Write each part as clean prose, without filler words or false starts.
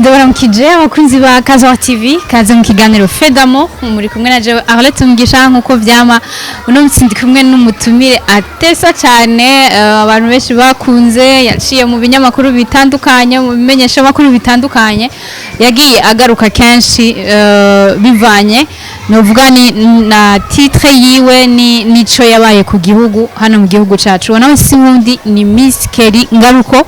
Ndabaramukije abakunzi ba Kazoa TV, kaze mu kiganiro Fedamo. Muri kumwe na jewe Arlette Mugisha. Nkuko vyama, uno munsi ndi kumwe n'umutumire atesa cyane, abantu benshi bakunze, yaciye mu binyamakuru bitandukanye, mu bimenyesha makuru bitandukanye, yagiye agaruka kenshi, bivanye novuga ni na titre yiwe ni nico yabaye ku gihugu, hano mu gihugu cacu. Nawe si wundi, ni Miss Kelly Ngaruko,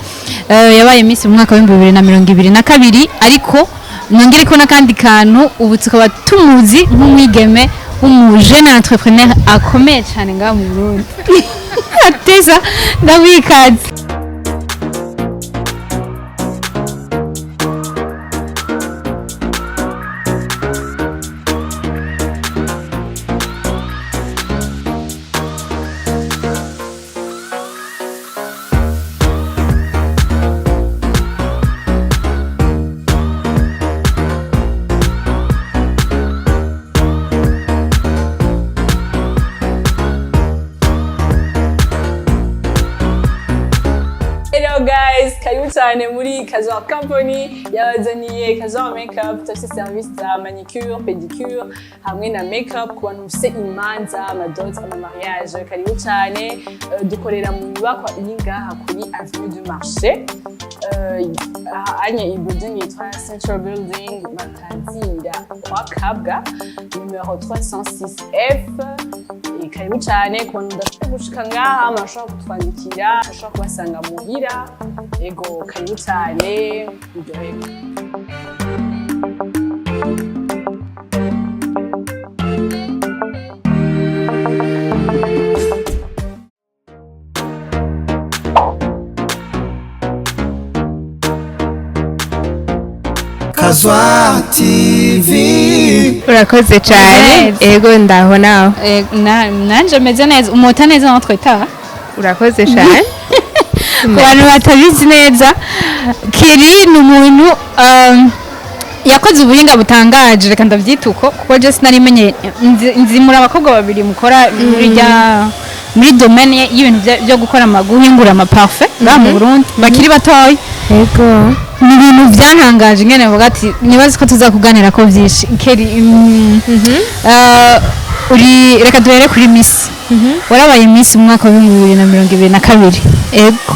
yabaye Miss mu mwaka wa 2022. Ariko nongere ko n'akandi kantu, ubu tukaba tumuzi nk'umwigeme w'umujene entrepreneur akomeye cyane ngaha mu Burundi. Ateza, ndabikaze. Hello guys, karibu cyane muri Kazoa Company yabazaniye Kazoa Makeup. Turafise service za manicure, pedicure hamwe na makeup ku bantu mufise imanza, amadot, ama mariage. Karibu cyane. Dukorera mu nyubakwa iri ngaha kuri Avenue du Marché. Anye iyi building yitwa Central Building, batazira kwa Kabwa, numero 306F. Karibu cyane. Ku bantu mudashobora gushika ngaha, murashobora kutwandikira, turashobora kubasanga muhira. Ego, karibu cyane, muryoherwe. Kazwa TV. Urakoze cyane. Neza. Ego, ndaho nawe? Nanje meze neza, umota neza natwe taha. Urakoze cyane. Ku bantu batabizi neza, Kelly ni umuntu yakoze ubuhinga butangaje, reka ndabyita uko, kuko je sinari menye nzi muri abakobwa babiri mukora muri domaine y'ibintu byo gukora, guhingura ama parfum ngaha mu Burundi, bakiri batoya. Ego. Ni ibintu byantangaje ingene mvuga ati nibaze ko tuzakuganira ko byinshi. Kelly, uri, reka duhere kuri Miss. Warabaye Miss mu mwaka wa 2022. Ego.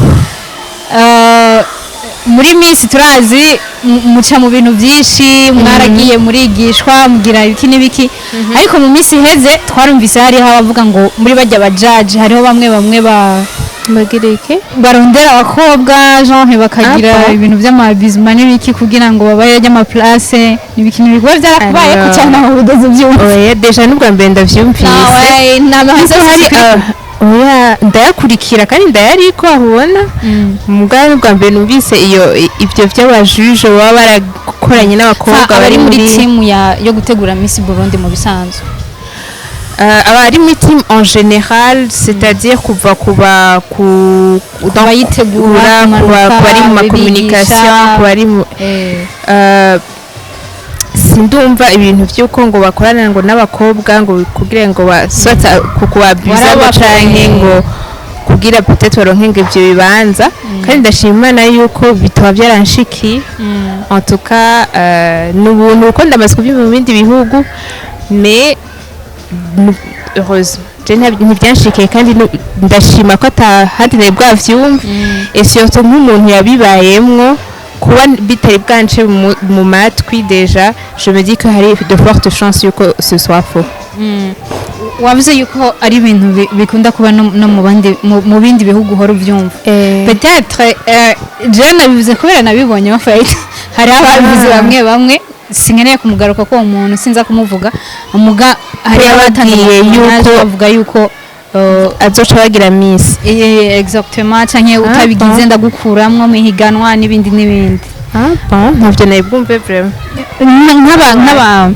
Muri Miss turazi muca mu bintu byinshi, mwaragiye murigishwa, mugira ibiki n'ibiki, ariko mu minsi iheze twarumvise hariho abavuga ngo muri bajya bajaji hariho bamwe bamwe ba Mbagirike. barondera abakobwa, genre bakagira Ah, bon? ibintu by'amabizima n'ibiki kugira ngo babaye ry'amaplace n'ibiki n'ibiki. Biba byarakubaye ko Alors. cyane aho udoze byumva? Oya, déjà n'ubwa mbere ndavyumvise. Nawe Ariko hari oya, ndayakurikira kandi ndayariko abona mugabo n'ubwa mbere numvise iyo ibyo by'abajuje baba barakoranye n'abakobwa. Abari muri team ya yo gutegura Miss Burundi mu bisanzwe. Abari muri team en général, c'est-à-dire kuva kuba ku Kubayitegura, kuba kumanuka, ku bari mu ma abigisha. communication, ku bari mu sindumva ibintu by'uko ngo bakorana ngo n'abakobwa ngo kugira ngo basota kubabiza ngo Warabakoreye. canke ngo kugira peut-être baronke ngo ivyo bibanza. Kandi ndashima Imana yuko bitaba byaranshikiye. En tout cas, ni ubuntu, kuko ndamaze kubyumva mu bindi bihugu, mais heureusement je ntibyanshikiye kandi ndashima ko atahandi nari bwavyumve, et surtout nk'umuntu yabibayemwo, kuba bitari bwance mu matwi, déjà je me dis que hari de fortes chances yuko ce soit faux. Wavuze yuko ari ibintu bikunda kuba no mu bandi, mu bindi bihugu uhora ubyumva. Peut-être je nabivuze kubera nabibonye bafite, hari ababivuze bamwe bamwe. Sinkeneye kumugaruka ko uwo muntu sinza kumuvuga, muga hari abatanze Yababwiye amatangazo bavuga yuko azoca bagira miss. Exactement, canke utabigize ndagukuramwo mu ihiganwa n'ibindi n'ibindi. Ah bon, ntavyo nari bwumve vraiment. Nk'aba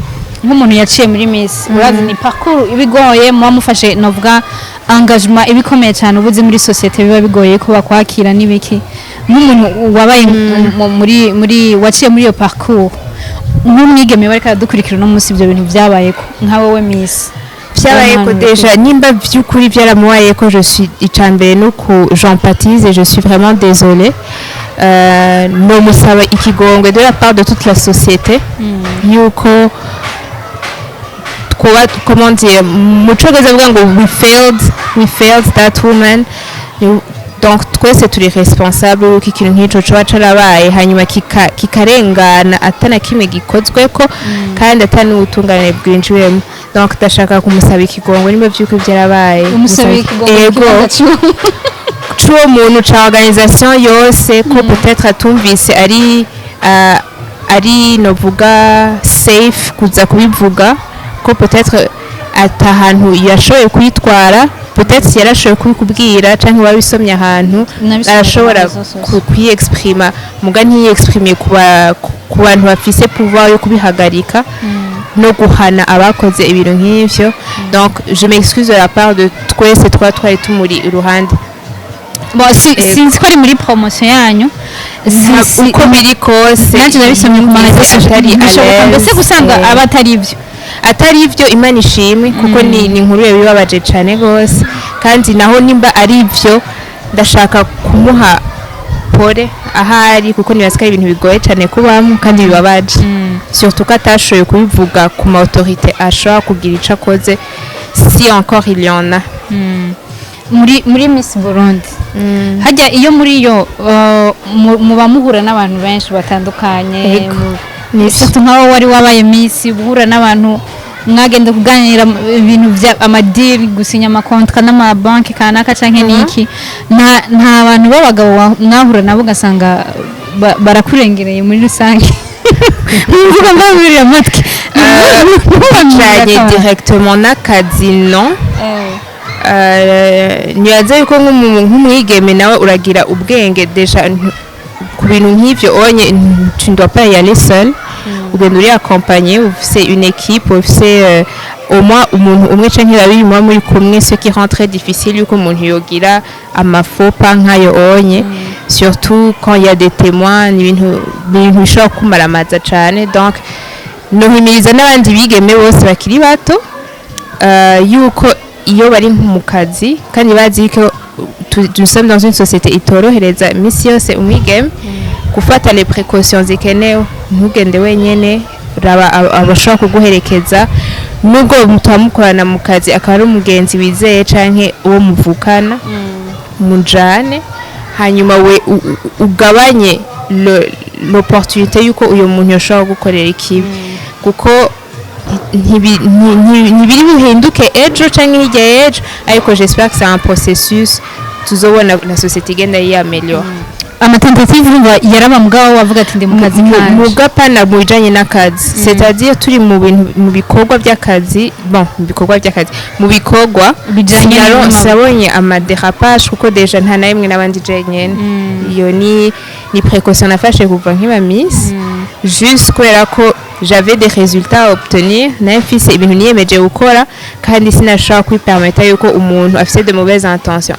nk'umuntu yaciye muri Miss, urazi ni parcours iba igoye, muba mufashe novuga engagement iba ikomeye cyane, ubuze muri société biba bigoye ko bakwakira n'ibiki. Nk'umuntu wabaye muri waciye muri iyo parcours, nk'umwigeme bariko aradukurikira uno munsi, ibyo bintu byabayeko nka wowe Miss? Vyabaye ko déjà, nimba vy'ukuri byaramubaye ko, je suis, icambere nuko j'empathise et je suis vraiment désolée. Nomusaba ikigongwe de la part de toute la société yuko kuba, comment dire, mu Congereza bavuga ngo we failed that woman. Donc twese turi responsable yuko ikintu nk'ico coba carabaye, hanyuma kikarengana atana kimwe gikozweko kandi ata n'ubutungane bwinjiwemo. Donc ndashaka kumusaba ikigongwe nimba vy'uko vyarabaye. Umusaba ikigongwe? Ego. C'uwo muntu, ca organisation yose, ko peut-être atumvise ari novuga safe kuza kubivuga, ko peut-être ata hantu yashoboye kwitwara, peut-être yarashoboye kubikubwira canke wabisomye ahantu. Nabisomye arashobora ku réseaux sociaux. Kwiyexprima, muga ntiyexprime ku bantu bafise pouvoir yo kubihagarika no guhana abakoze ibintu nk'ivyo. Donc je m'excuse de la part de twese twari tumuri iruhande. Bon, si, Ego. sinzi ko ari muri promotion yanyu. Uko biri kose, Nanjye nabisomye ku ma réseaux sociaux. atari Bishoboka à l'aise, mbese gusanga aba atari ibyo. Atari ibyo, Imana ishimwe, kuko ni inkuru yabibabaje cyane rwose. Kandi naho nimba ari ibyo, ndashaka kumuha pole ahari, kuko nibaza ko ari ibintu bigoye cyane kubamo kandi bibabaje, surtout ko atashoboye kubivuga ku ma autorité ashobora kugira ico akoze, si encore il y en a. Muri Miss Burundi hajya iyo muri yo muba muhura n'abantu benshi batandukanye. Ego. Surtout nkaho wari wabaye Miss, uhura n'abantu mwagenda kuganira ibintu bya ama deal, gusinya ama contrat n'amabanki kanaka canke niki. Nta bantu b'abagabo mwahura nabo ugasanga barakurengereye muri rusange? Mvuga mbabwirira amatwi. Bijanye directement n'akazi, non. Nibaza yuko nk'umwigeme nawe uragira ubwenge déjà ku bintu nk'ivyo onye tu ne dois pas y aller seul, ugenda uri accompagné, ufise une équipe, ufise au moins umuntu umwe canke babiri muba muri kumwe, ce qui rend très difficile yuko umuntu yogira ama faux pas nk'ayo onye, surtout quand il y a des témoins. Ni ibintu bishobora kumaramaza cane. Donc nohimiriza n'abandi bigeme bose bakiri bato yuko iyo bari nko mu kazi kandi bazi ko nous sommes dans une société itorohereza iminsi yose umwigeme, gufata les précautions zikenewe. Ntugende wenyene, raba abashobora kuguherekeza, nubwo mutuba mukorana mu kazi, akaba ari umugenzi wizeye canke uwo muvukana, mujane, hanyuma we ugabanye l'opportunité yuko uyo muntu yoshobora gukorera ikibi, kuko ntibiri buhinduke ejo canke hirya y'ejo, ariko j'espère que c'est un processus, tuzobona la société igenda yiyaméliora. Ama tentatives urumva yaraba, mugabo wavuga ati ndi mu kazi kanje. Mugapana mu bijanye n'akazi, c'est-à-dire turi mu bintu, mu bikorwa by'akazi, bon, mu bikorwa by'akazi, mu bikorwa Bijanye sinabonye ama dérapage, kuko déjà nta na rimwe n'abandi jenyene. Iyo ni précaution nafashe kuva nkiba Miss, juste kubera ko j'avais des résultats à obtenir, nayo mfise ibintu niyemeje gukora, kandi sinashobora kwipermettre yuko umuntu afise de mauvaises intentions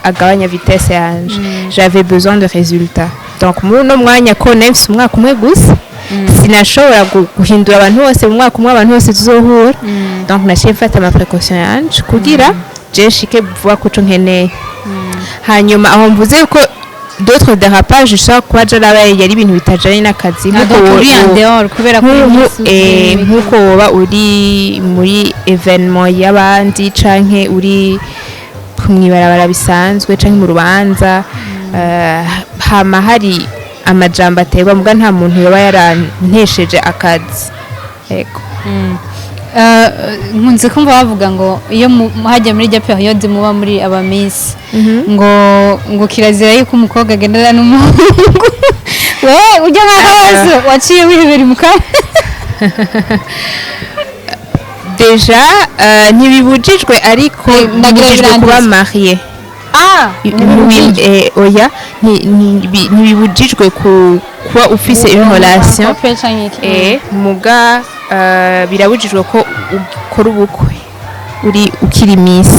agabanya vitesse yanje. J'avais besoin de résultats. Donc muri uno mwanya ko nayo mfise umwaka umwe gusa, sinashobora guhindura abantu bose mu mwaka umwe, abantu bose tuzohura. Donc naciye mfata ama précaution yanje kugira je nshike vuba kuco nkeneye. Hanyuma aho mvuze ko d'autres dérapages bishobora kuba jarabaye, yari ibintu bitajanye n'akazi, ntabwo uri en dehors kubera ko nk'uko woba uri muri événement y'abandi canke uri mw'ibarabara bisanzwe canke mu rubanza, hama hari amajambo aterwa, muga nta muntu yoba yarantesheje akazi. Ego. Nkunze kumva bavuga ngo iyo hajya muri ijya période muba muri aba Miss, ngo kirazira yuko umukobwa agendana n'umuhungu. Wewe ujya nk'akabazo waciye wihebera mu kanya? Déjà ntibibujijwe, ariko Ndagira bibujijwe kuba birangiza. marié. Ah. Oya, ntibibujijwe kuba ufise une relation, muga birabujijwe ko ukora ubukwe uri ukiri Miss.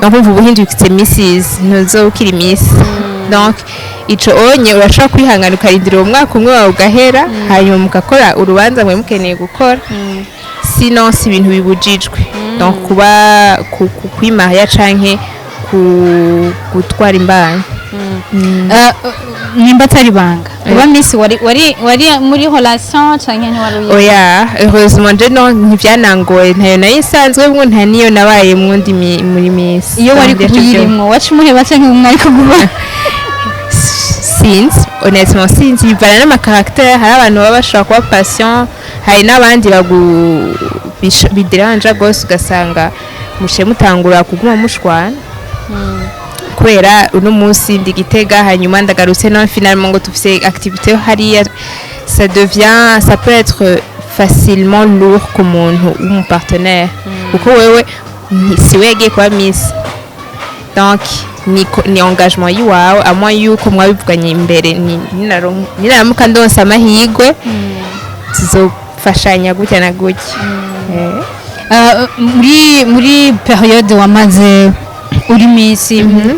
Donc umva, ubuhindutse Mrs, ntuzo ukiri Miss. Donc ico onye urashobora kwihangana ukarindira uwo mwaka umwe wawe ugahera, hanyuma mugakora urubanza mwe mukeneye gukora. Sinon si ibintu bibujijwe, donc kuba kwimariya canke gutwara imbanyi. Nimba atari banga, uba Miss wari muri relation canke ntiwari uyizi? Oya, heureusement je non, ntivyanangoye, ntayo nayo isanzwe mwo, nta niyo nabayemwo ndi muri Miss. Iyo wari Donc, kuyirimwo, waca umuheba canke mwari kuguma? Sinzi, honnêtement sinzi. Bivana n'ama caractère. Hari abantu baba bashobora kuba patient, hari n'abandi bagu bideranja gose, ugasanga mushe mutangura kuguma mushwana kubera uno munsi ndi Gitega, hanyuma ndagarutse, non, finalement ngo tufise activité hariya. Ça devient, ça peut être facilement lourd ku muntu w'umu partenaire, kuko wewe si we yagiye kuba Miss, donc ni engagement yiwawe, à moins yuko mwabivuganye imbere, ni ninaramuka ndonse amahirwe tuzofashanya gutya na gutya. Muri période wamaze uri Miss,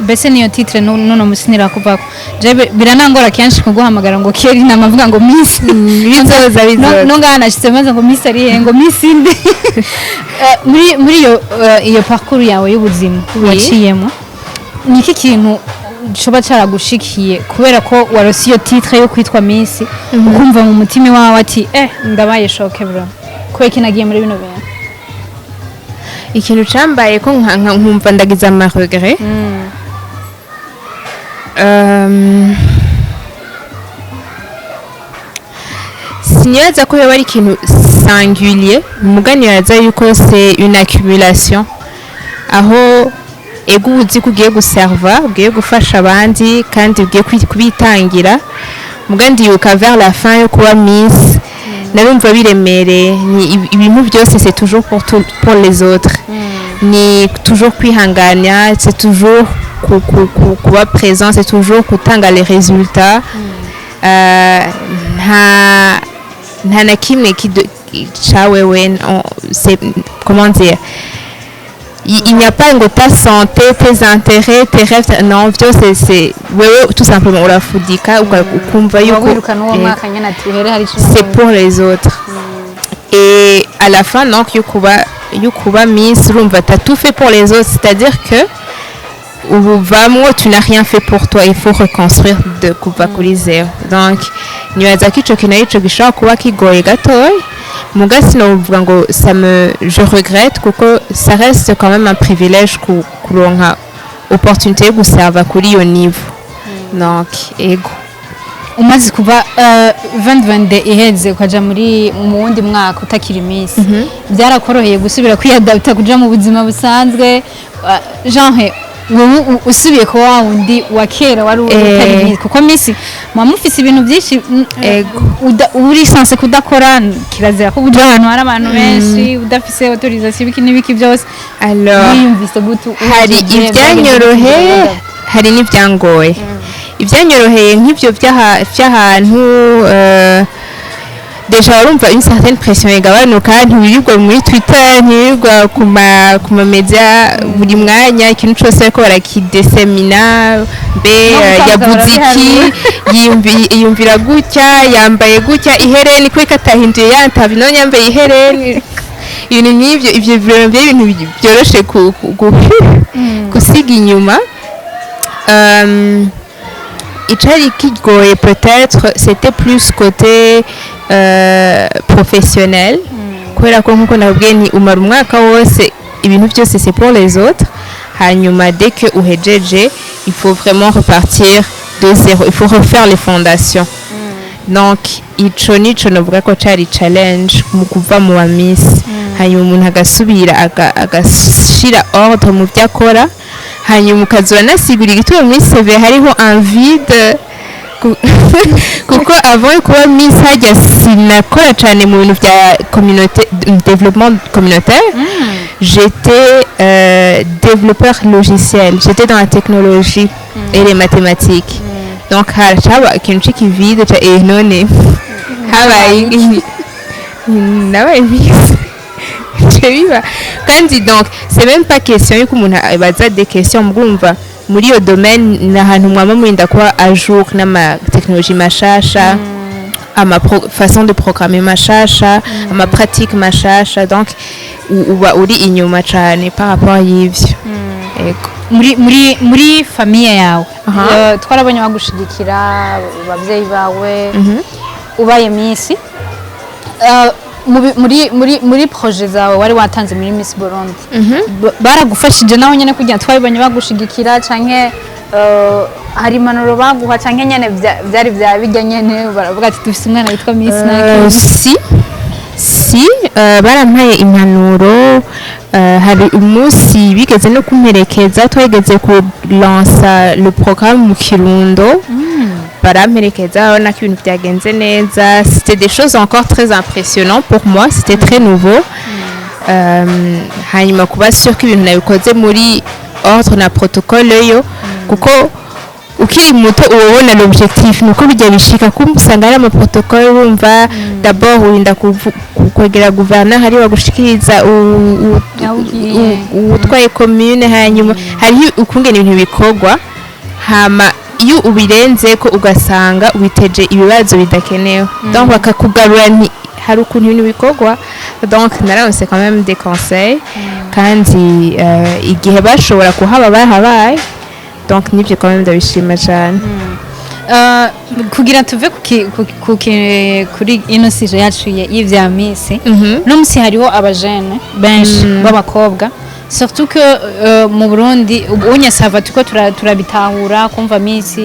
mbese niyo titre nuno musi ntirakuvako? Je biranangora kenshi kuguhamagara ngo Keri, namavuga ngo Miss. Bizoza, bizoza. No ngaha nashitse maze ngo Miss ari he, ngo Miss inde? Muri iyo parcours yawe y'ubuzima waciyemo, ni iki kintu coba caragushikiye kubera ko warose iyo titre yo kwitwa Miss, ukumva mu mutima wawe ati: "Ndabaye choqué bro, kubera ko nagiye muri bino bintu"? Ikintu cambaye ko nkumva ndagize ama regret, sinibaza ko yoba ari ikintu singulier, muga nibaza yuko c'est une accumulation, aho ego uba uzi ko ugiye guserva, ugiye gufasha abandi kandi ugiye kubitangira, muga ndibuka vers la fin yo kuba Miss narumva biremereye. Ni ibintu byose, c'est toujours pour, tout, pour les autres, ni toujours kwihangana, c'est toujours kuba présent, c'est toujours gutanga les résultats. Nta na kimwe ca wewe, c'est, comment dire, il n'y a pas ngo ta santé, tes intérêts, tes rêves, non, byose c'est wewe tout simplement. Urafudika ukumva yuko wirukana uwo mwaka nyene ati uhere hari ico. C'est pour les autres. Et à la fin donc yo kuba Miss, urumva t'as tout fait pour les autres, c'est-à-dire que ubuvamwo tu n'as rien fait pour toi, il faut reconstruire de kuva kuri zéro. Donc nibaza ko ico kintu arico gishobora kuba kigoye gatoya, muga sinovuga ngo ça me je regrette, kuko ça reste quand même un privilège kuronka opportunité yo guserva kuri iyo niveau. Donc ego. Umaze kuva 2022 iheze, ukaja muri mu wundi mwaka utakiri Miss, byarakoroheye gusubira kwiyadapta kuja mu buzima busanzwe? Genre wowe usubiye kuba wa wundi wa kera wari utari Miss, kuko Miss muba mufise ibintu byinshi, uri censé kudakora, kirazira ko uja ahantu hari abantu benshi udafise autorisation, ibiki n'ibiki byose. Alors, wiyumvise gute hari uhejeje? ibyanyoroheye, hari n'ibyangoye. Ibyanyoroheye nk'ibyo by'ahantu, déjà urumva une certaine pression igabanuka, ntiwirirwa muri Twitter, ntiwirirwa ku ma média buri mwanya, ikintu cyose bariko barakidesemina mbe No gutanga yavuze iki, yiyumvira gutya, yambaye gutya, ihereni kubera ko atahinduye yantabi none yambaye ihereni, ibintu nk'ibyo. Ibyo bintu byari ibintu byoroshe gusiga inyuma. Icari kigoye peut-être, c'était plus côté professionnel, kubera ko nkuko nababwiye, ni umara umwaka wose ibintu byose c'est pour les autres, hanyuma dès que uhejeje, il faut vraiment repartir de zéro, il faut refaire les fondations. Donc ico nico novuga ko cari challenge mu kuva mu ba Miss, hanyuma umuntu agasubira agashira ordre mu byo akora, hanyuma ukaza uranasigura igituma muri CV hariho un vide, kuko avant yo kuba Miss hajya sinakora cyane mu bintu bya communauté, développement communautaire. J'étais développeur logiciel, j'étais dans la technologie et les mathématiques. Donc haracaba ikintu c'iki vide ca none habaye nabaye Miss biba kandi. Donc c'est même pas question yuko umuntu abaza des questions, murumva muri iyo domaine ni ahantu mwama murinda kuba à jour n'ama technologie mashasha, ama façon de programmer mashasha, ama pratique mashasha. Donc uba uri inyuma cane par rapport y'ivyo. Ego. Muri famille yawe, twarabonye bagushigikira, abavyeyi bawe, ubaye Miss. Muri projet zawe wari watanze muri Miss Burundi, baragufashije naho nyene kugira twabibonye bagushigikira, canke hari impanuro baguha, canke nyene vyari vya bijya nyene baravuga ati dufise umwana witwa Miss Naki? Si, barampaye impanuro. Hari umunsi bigeze no kumperekeza, twageze ku lancer le programme mu Kirundo, baramperekeza, urabona ko ibintu byagenze neza. C'était des choses encore très impressionnantes pour moi, c'était très nouveau. Hanyuma kuba sûr ko ibintu nabikoze muri ordre na protocole yo, kuko ukiri muto uba ubona l'objectif nuko bijya bishika, kumva usanga ari amaprotocole, wumva d'abord urinda kwegera gouverneur, hari bagushikiriza Aho ugiye. Uwutwaye commune, hanyuma hariho ukungene ibintu bikorwa, hama iyo ubirenze ko ugasanga witeje ibibazo bidakenewe, donc bakakugarura nti hari ukuntu ibintu bikorwa. Donc nararonse quand même des conseils, kandi igihe bashobora kuhaba bahabaye, donc nibyo quand même ndabishima cyane. Kugira tuve kuri ino sujet yacu y'ivya Miss, no musi hariho abajene benshi b'abakobwa, surtout que mu Burundi ubu unye ça va, tuko turabitahura kumva Miss,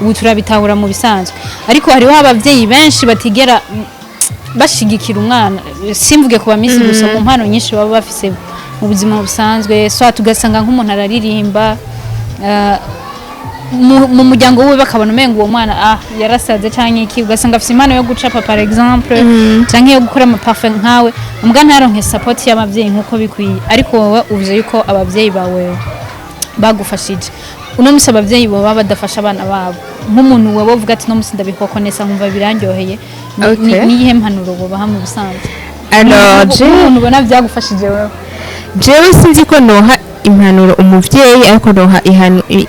ubu turabitahura mu bisanzwe, ariko hariho abavyeyi benshi batigera bashigikira umwana, simvuge kuba Miss gusa, mu mpano nyinshi baba bafise mu buzima busanzwe, soit ugasanga nk'umuntu araririmba, mu muryango wiwe bakabona umengo uwo mwana yarasaze canke iki, ugasanga afise impano yo gucapa par exemple, canke yo gukora amaparfum nkawe, mbwa ntaronke support y'abavyeyi nkuko bikwiye. Ariko wowe uvuze yuko abavyeyi bawe bagufashije. Uno musi abavyeyi boba badafasha abana babo, nk'umuntu wewe uvuga ati no musi ndabikokonesa nkumva birandyoheye, niyihe mpanuro bobaha mu busanzwe? Alors, Nk'umuntu ubona byagufashije wewe. Jewe sinzi ko noha impanuro umuvyeyi, ariko noha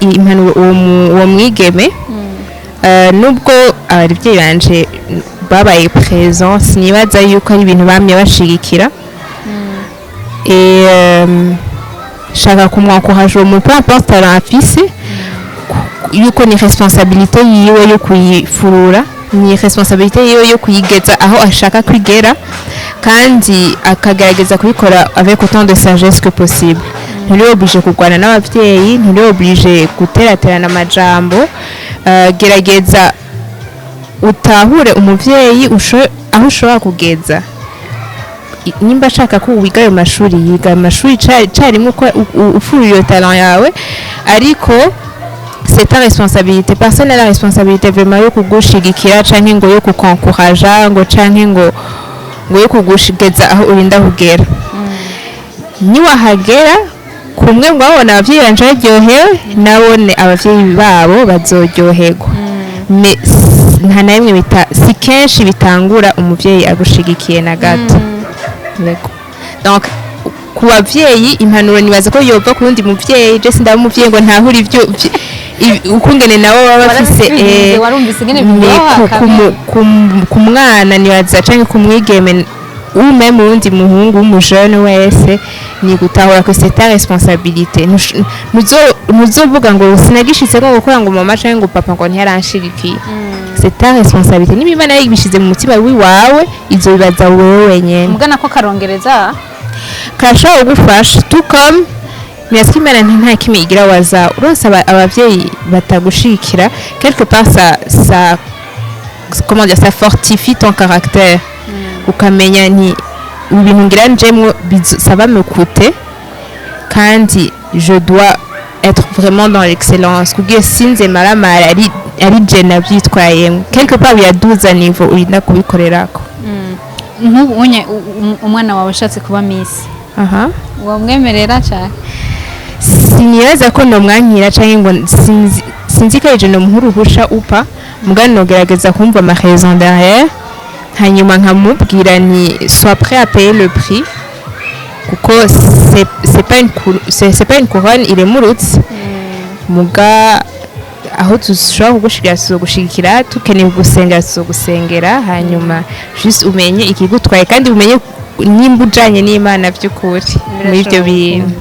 impanuro uwo mwigeme. Nubwo abavyeyi banje babaye présent, sinibaza yuko ari ibintu bamye bashigikira. Et shaka kumwencourager uwo muntu, peu importe talent afise, yuko ni responsabilité yiwe yo kuyifurura, ni responsabilité yiwe yo kuyigeza aho ashaka kwigera, kandi akagerageza kubikora avec autant de sagesse que possible. Nturi obligé kurwana n'abavyeyi, nturi obligé guteraterana amajambo. Gerageza utahure umuvyeyi aho ushobora kugeza. Nimba ashaka ko wiga ayo mashuri, yiga ayo mashuri carimwe uko ufurura iyo talent yawe, ariko c'est ta responsabilité. Personne n'a la responsabilité vraiment yo kugushigikira, canke ngo yo kukencourager, ngo canke ngo yo kugushigeza aho urinda kugera. Niwahagera kumwe ngo babona abavyeyi banje baryohewe, nabone abavyeyi babo bazoryoherwa. Mais nta na rimwe bita, si kenshi bitangura umuvyeyi agushigikiye na gato. Yego. Donc ku bavyeyi impanuro nibaza ko yova ku wundi muvyeyi. Je sindaba umuvyeyi ngo ntahure ivyo ukungene nabo baba bafise. Warabisubize, warumvise ingene Mais biryoha ku mwana nibaza, canke ku mwigeme ou même uwundi muhungu w'umujene wese, ni gutahura ko c'est ta responsabilité. Ntuzovuga ngo sinagishitse ngo gukora ngo mama canke ngo papa ngo ntiyaranshigikiye. C'est ta responsabilité. Niba Imana yabishize mu mutima wiwawe, ivyo bibaza wewe wenyene. Mbwa ko karongereza. Karashobora kugufasha, tout comme ko Imana nta kimwe igira waza uronse abavyeyi batagushigikira, quelque part ça, comment dire, ça fortifie ton caractère, ukamenya nti ibintu ngira njemwo ça va me coûter, kandi je dois être vraiment dans l'excellence kugira sinze maramara ari je navyitwayemwo. Quelque part biraduza niveau urinda kubikorerako. Nk'ubu unye umwana wawe ashatse kuba Miss, wamwemerera cyane? Sinibaza ko nomwankira canke ngo sinzi ko ejo nomuha uruhusha upa muga nogerageza kumva ma raison derrière, hanyuma nkamubwira ni sois prêt à payer le prix, kuko c'est pas une couronne iremurutse. Muga aho dushobora kugushigikira tuzogushigikira, tukeneye kugusengera tuzogusengera, hanyuma juste umenye ikigutwaye kandi umenye nimba ujanye n'Imana by'ukuri muri ibyo bintu.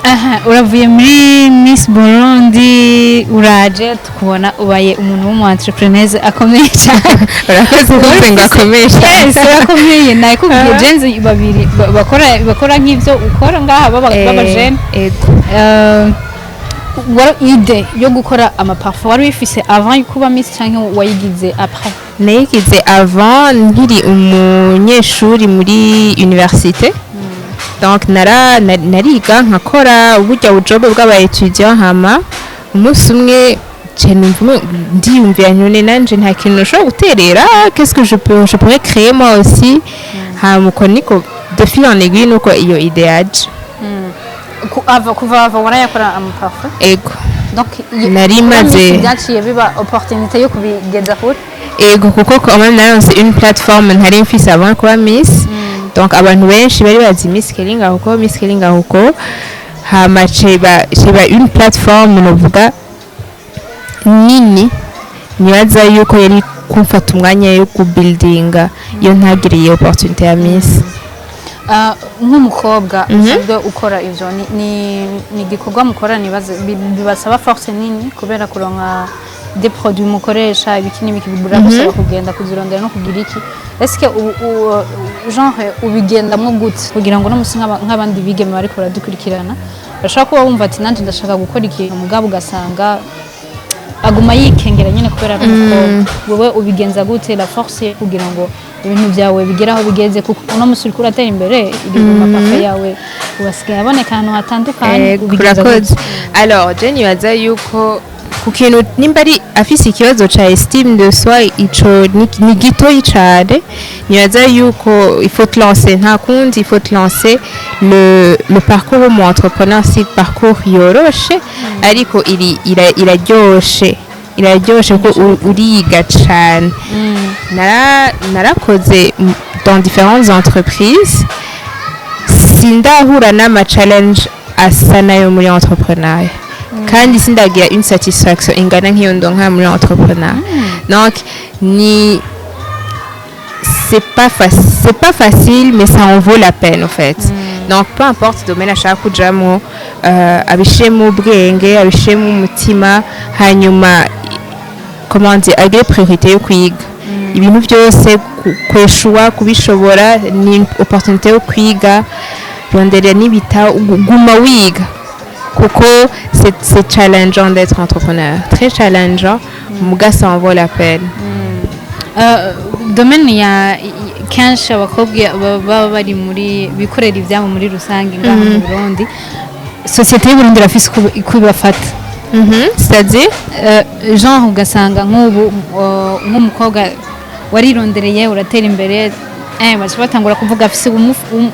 Aha, uravuye muri Miss Burundi, uraje tukubona ubaye umuntu w'umu entrepreneur akomeye cyane. Urakoze kuvuze ngo akomeye. Yes, urakomeye. Nakubwiye jenzi babiri bakora nk'ivyo ukora ngaha baba jeune. Ego. Wari idée yo gukora amaparfum wari wifise avant yuko uba Miss canke wayigize après? Nayigize avant, nkiri umunyeshuri muri université. Donc nariga nkakora uburyo bujobe bw'aba étudiant. Hama umunsi umwe nce numva ndiyumvira none nanje nta kintu nshobora guterera, qu'est-ce que je pourrais créer moi aussi? Hama uko niko, de fil en aiguille, nuko iyo idée yaje. Kuva ava warayakora amaparfum? Ego. Donc Nari kuba Miss byaciye biba opportunité yo kubigeza kure? Ego, kuko quand même naronse une plateforme ntari mfise avant kuba Miss. Donc abantu benshi bari bazi Miss Kelly Ngahuko, Miss Kelly Ngahuko. Hama ceba une plateforme novuga nini. Nibaza yuko yari kumfata umwanya yo kubuildinga iyo ntagiriye opportunité ya Miss. Ah, nk'umukobwa usanzwe ukora ivyo, ni igikorwa mukora nibaze bibasaba force nini, kubera kuronka des produits mukoresha, ibiki n'ibiki, biragusaba kugenda kuzirondera no kugira iki. Est-ce que genre ubigendamwo gute kugira ngo no musi nk'abandi bigeme bariko baradukurikirana bashobora kuba bumva ati nanje ndashaka gukora ikintu, mugabo ugasanga aguma yikengera nyine kubera ari umukobwa? Wowe ubigenza gute, la force kugira ngo ibintu byawe bigere aho bigeze? Kuko uno musi uriko uratera imbere, iri mu maparfum yawe ubasigaye aboneka ahantu hatandukanye. Ubigenza Urakoze. gute? Alors je nibaza yuko ku kintu nimba ari afise ikibazo ca estime de soi, ico ni gitoyi cane. Nibaza yuko il faut te lancer, nta kundi, il faut te lancer. Le parcours w'umu entrepreneur si parcours yoroshe, ariko iri iraryoshe, iraryoshe kuko uriga cane. Narakoze dans différentes entreprises, sindahura n'ama challenge asa nayo muri entrepreneuriat, kandi sindagira une satisfaction ingana nk'iyo ndonka muri entrepreneuriat. Donc ni c'est pas facile, mais ça en vaut la peine en fait. Donc peu importe domaine ashaka kujamwo, abishiremo ubwenge, abishiremo umutima, hanyuma comment dire, agire priorité yo kwiga ibintu byose. Kweshuwa kubishobora ni opportunité yo kwiga. Rondera n'ibita, guma wiga, kuko c'est challengeant d'être entrepreneur, très challengeant, muga ça en vaut la peine. Domaine ya kenshi abakobwa baba bari muri bikorera ibyabo muri rusange ngaha mu Burundi, société y'u Burundi irafise uko ibafata. C'est-à-dire? Genre ugasanga nk'ubu nk'umukobwa warirondereye uratera imbere, baca batangura kuvuga afise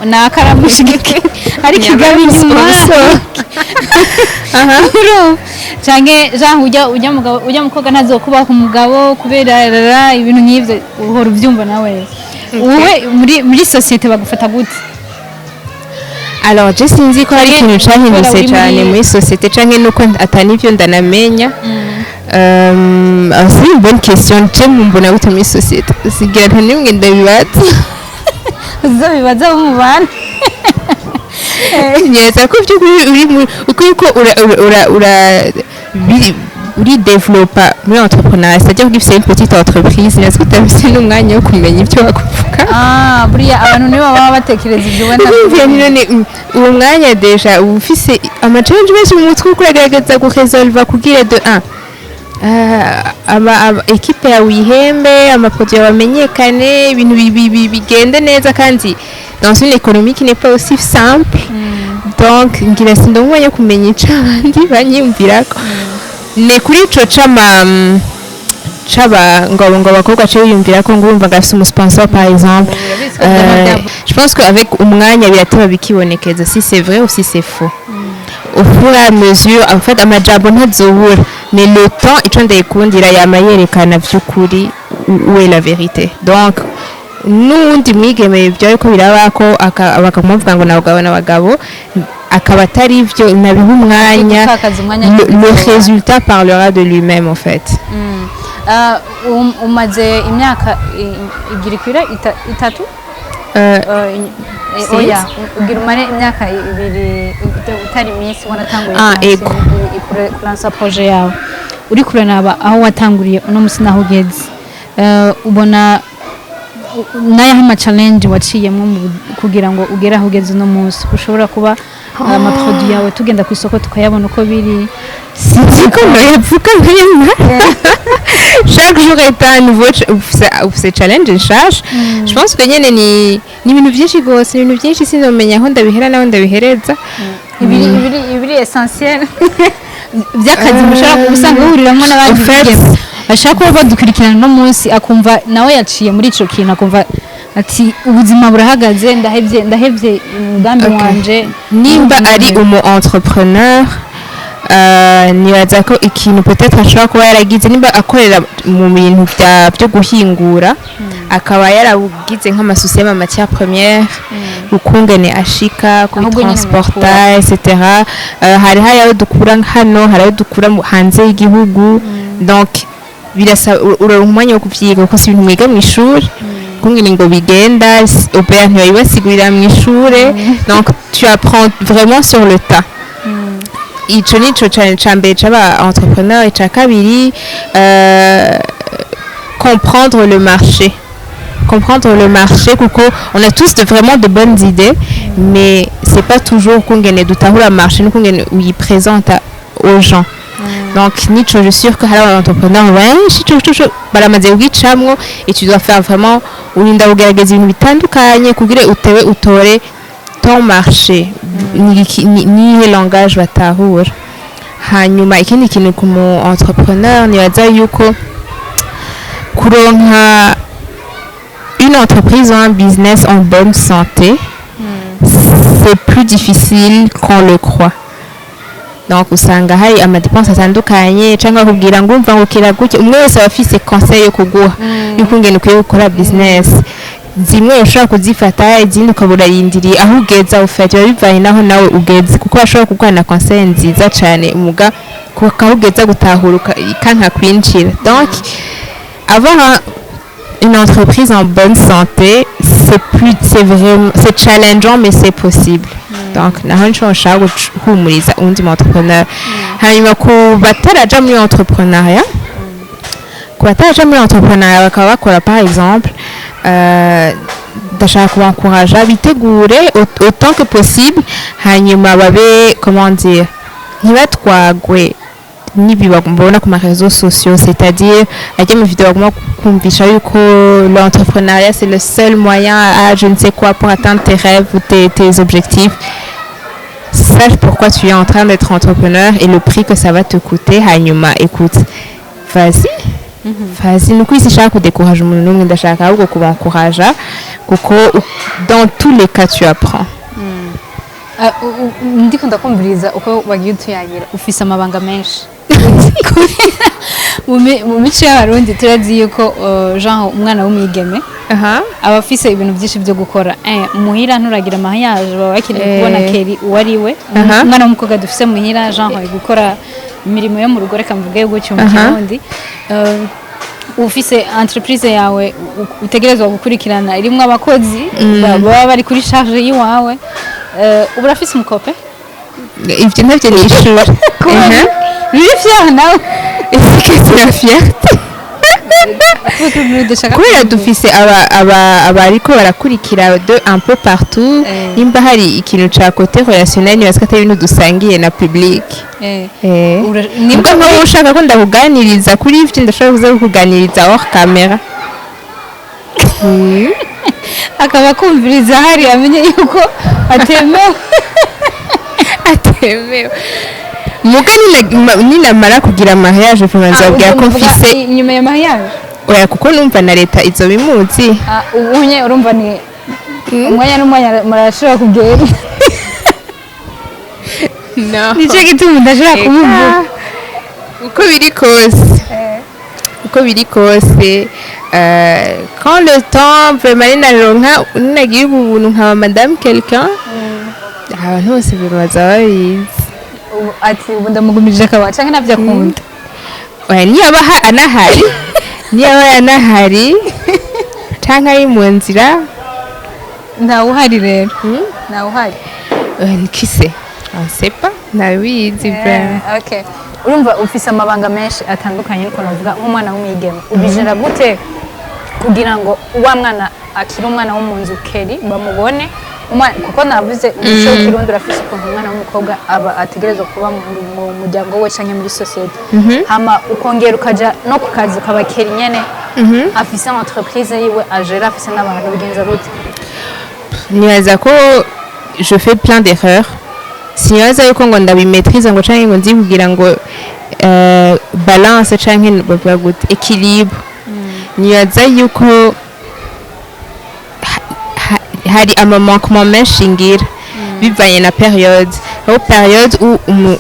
nakaramushigikiye ariko igaba inyuma. Urumva? Canke genre ujya mugabo, ujya mukobwa ntazokubaha umugabo kubera rara, ibintu nk'ivyo uhora uvyumva nawe. Wowe muri société bagufata gute? Alors je sinzi ko hari Canke ikintu cahindutse kubera uri cane muri société, canke nuko atanivyo ndanamenya. C'est une bonne question. Je mumbona gute muri société, sigira nta nimwe ndabibaza. Uzobibaza abo mubana. Neza ko by'ukuri uri uko yuko ura uri développa muri entrepreneuriat, c'est-à-dire que ufise une petite entreprise, neza ko utafise n'umwanya wo kumenya ibyo bakuvuga. Ah, buriya abantu nibo baba batekereza ibyo wenda. Urumva none uwo mwanya déjà uba ufise ama challenge menshi mu mutwe, uriko uragerageza kuresolva kugira de un ama équipe yawe uyihembe, amaproduit yawe amenyekane, ibintu bigende neza, kandi dans une économie qui n'est pas aussi simple. Donc ngira sindonka umwanya wo kumenya ico abandi banyiyumvirako. Ne kuri ico c'ama c'aba ngo abakobwa ace biyumvira ko ngo urumva ngo afise umusponsor par exemple. Urabizi ko vyama Je pense qu'avec umwanya birateba bikibonekeza si c'est vrai ou si c'est faux au fur et à mesure. En fait amajambo ntazobura, mais le temps, ico ndayikundira, yama yerekana vy'ukuri où est la vérité. Donc n'uwundi mwigeme ibyo ariko birabako bakamuvuga ngo n'abagabo n'abagabo, akaba atari ivyo, nabiha umwanya. Gutakaza umwanya. Le résultat parlera de lui-même en fait. Ah, umaze imyaka igira ikwira 3. Sinzi. Oya, ugira umare imyaka 2 utari miss, waratanguye Ah, ego. kulansa projet yawe. Uri kuranaba aho watanguriye uno musi naho ugeze, ubona n'ayahe ma challenge waciyemwo kugira ngo ugere aho ugeze uno munsi, ushobora kuba ama produit yawe tugenda ku isoko tukayabona uko biri? Sinzi ko noyavuga nk'imwe. Chaque jour est un nouveau ufise challenge nshasha. Je pense que nyene ni ibintu byinshi gose, ibintu byinshi, sinomenya aho ndabihera naho ndabihereza. Ibiri essentiel by'akazi mushobora kuba usanga uhuriramwo n'abandi En fait- bigeme bashaka kuba badukurikirana uno munsi, akumva nawe yaciye muri ico kintu, akumva ati ubuzima burahagaze, ndahevye, ndahevye umugambi wanje. Nimba ari umu entrepreneur, nibaza ko ikintu peut-être ashobora kuba yaragize, nimba akorera mu bintu byo guhingura, akaba yaragize nk'ama soucis y'ama matière première, ukungene ashika Ahubwo nyene kubitransporta, etc. Hari ayo dukura hano, hari ayo dukura hanze y'igihugu. Donc birasaba uraronka umwanya wo kuvyiga, kuko si ibintu mwiga mw'ishuri kungene ngo bigenda. OBR ntibabibasigurira mw'ishure, donc tu apprends vraiment sur le tas. Ico nico cane ca mbere c'aba entrepreneur. Ica kabiri, comprendre le marché, comprendre le marché, kuko on a tous vraiment de bonnes idées, mais c'est pas toujours kungene dutahura marché n'ukungene uyiprésente aux gens. Donc nico, je suis sûre que hari aba entrepreneur benshi ico baramaze kugicamwo, et tu dois faire vraiment, urinda kugerageza ibintu bitandukanye kugira utewe utore ton marché, nihe langage batahura. Hanyuma ikindi kintu ku mu entrepreneur, nibaza yuko kuronka une entreprise ou un business en bonne santé, c'est plus difficile qu'on le croit. Donc usanga hari ama dépenses atandukanye, cyangwa bakubwira ngo umva ngo kira gutya. Umwe wese aba afise conseil yo kuguha y'ukungene ukwiye gukora business. Zimwe ushobora kuzifata, izindi ukaba urarindiriye aho ugeza ufata. Biba bivanye naho nawe ugeze, kuko bashobora kuguha na conseil nziza cyane, umuga kuko aho ugeza gutahura ikanka kwinjira. Donc avoir une entreprise en bonne santé, c'est vraiment, c'est challengeant, mais c'est possible. Donc naho nico nshaka guhumuriza uwundi mu entrepreneur. Hanyuma ku bataraja muri entrepreneuriat, ku bataraja muri entrepreneuriat bakaba bakora par exemple, ndashaka kubankuraja bitegure autant que possible, hanyuma babe, comment dire, ntibatwagwe n'ibi babona ku ma réseaux sociaux, c'est-à-dire ajya mu vidéo baguma kumvisha yuko l'entrepreneuriat, c'est le seul moyen à je ne sais quoi pour atteindre tes rêves ou tes objectifs. Sache pourquoi tu es en train d'être entrepreneur et le prix que ça va te coûter. Hanyuma écoute, vas-y, vas-y. Ni ukuri sinshaka kudécourager umuntu n'umwe, ndashaka ahubwo kubankuraja, kuko dans tous les cas tu apprends. Ah, ndiko ndakumviriza uko wagiye utuyagira, ufise amabanga menshi. Mu mico y'Abarundi turazi yuko genre umwana w'umwigeme aba afise ibintu byinshi byo gukora. Muhira nturagira mariage, baba bakeneye kubona Kelly uwo ari we. Umwana w'umukobwa dufise muhira, genre ari gukora imirimo yo mu rugo, reka mvuge gutyo mu Kirundi. Ufise entreprise yawe utegerezwa gukurikirana, irimwo abakozi baba bari kuri charge yiwawe. Ubu urafise umukope? Ivyo ntavyo nishura. Biri fier nawe? Est-ce que c'est la fierté? Kubera dufise aba abariko barakurikira de un peu partout, nimba hari ikintu ca côté relationnel, nibaza ko atari ibintu dusangiye na public. Nibwo nk'ubu ushaka ko ndakuganiriza kuri ivyo, ndashobora kuza kukuganiriza hors caméra. Akaba akumviriza hari amenye yuko atemewe. Atemewe muga ninamara kugira mariage, vraiment nzabwira ko mfise. Inyuma ya mariage? Oya, kuko numva na leta izo bimuzi. Ubu nye urumva ni umwanya n'umwanya murashobora kugenda. No. Nicyo gituma udashobora kubivuga. Uko biri kose, uko biri kose, quand le temps vraiment ninaronka, ninagira ubuntu nkaba madame quelqu'un, abantu bose baza babizi. Ati ubu ndamugumije akaba canke navyo akunda. Oya, niyaba anahari, niyaba anahari canke ari mu nzira. Ntawe uhari rero, ntawe uhari. Qui sait, on sait pas, ntabizi vraiment. Okay, urumva ufise amabanga menshi atandukanye, ariko navuga nk'umwana w'umwigeme, ubijera gute kugira ngo wa mwana akiri umwana wo mu nzu keri bamubone kuko navuze umuco w'Ikirundi urafise ukuntu umwana w'umukobwa aba ategerezwa kuba mu muryango we canke muri société, hama ukongera ukaja no ku kazi, ukaba keri nyene afise entreprise yiwe ajera, afise n'abantu, bigenza gute? Nibaza ko je fais plein d'erreurs. Sinibaza yuko ngo ndabimaîtrise, ngo canke ngo nzi kugira ngo balance canke bavuga gute, équilibre. Nibaza yuko hari ama manquement menshi ngira bivanye na période, aho période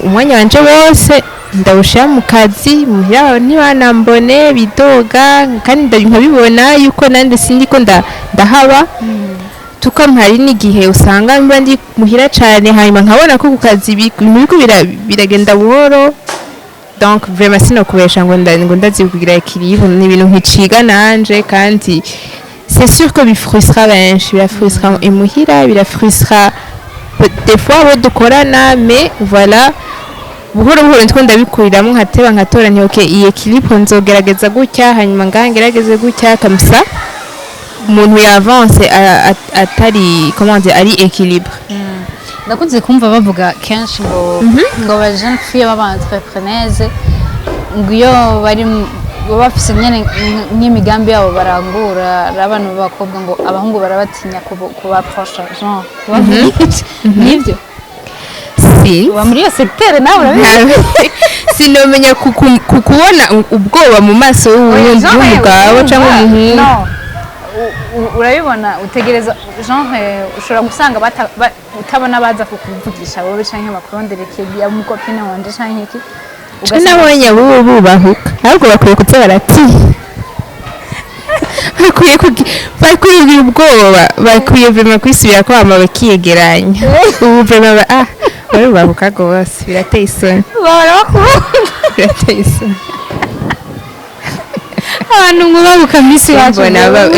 umwanya wanje wose ndawushira mu kazi, muhira ntibanambone, bidoga, kandi nkabibona yuko nande sindiko ndahaba. Tuko hari n'igihe usanga mba ndi muhira cane, hanyuma nkabona ko ku kazi ibintu biriko biragenda buhoro. Donc vraiment sinokubesha ngo ngo ndazi kugira équilibre. Ni ibintu nkiciga nanje, kandi c'est sûr que bifrustra benshi, birafrustra imuhira, birafrustra des fois abo dukorana. Mais voilà, buhoro buhoro ndiko ndabikuriramo, nkateba nkatora nti: "Ok, iyi équilibre nzogerageza gutya, hanyuma ngaha ngerageze gutya." Comme ça umuntu yavance atari, comment dire, ari équilibre. Ndakunze kumva bavuga kenshi ngo aba jeune fille b'aba entrepreneurs, ngo iyo bari baba bafise nyene nk'imigambi yabo barangura, ari abantu b'abakobwa, ngo abahungu barabatinya kubaprosha, genre kubavugisha. Nibyo? Sinzi. Uba muri iyo secteur nawe, urabizi. Sinomenya kubona ubwoba mu maso y'uwundi, w'umugabo cyangwa umuhungu. No. Urabibona, utegereza, genre ushobora gusanga utabona baza kukuvugisha wowe canke bakurondera ikintu ya mu copine wanje canke iki. Ce nabonye bubu bubahuka, ahubwo bakwiye kuza baratinya, bakwiye kugira ubwoba, bakwiye vraiment kwisubira ko, hama bakiyegeranya. Ubu vraiment barubahuka rwose, birateye isoni. Bahora bakubona. Birateye isoni. Abantu mwubahuka misi wacu. Mbona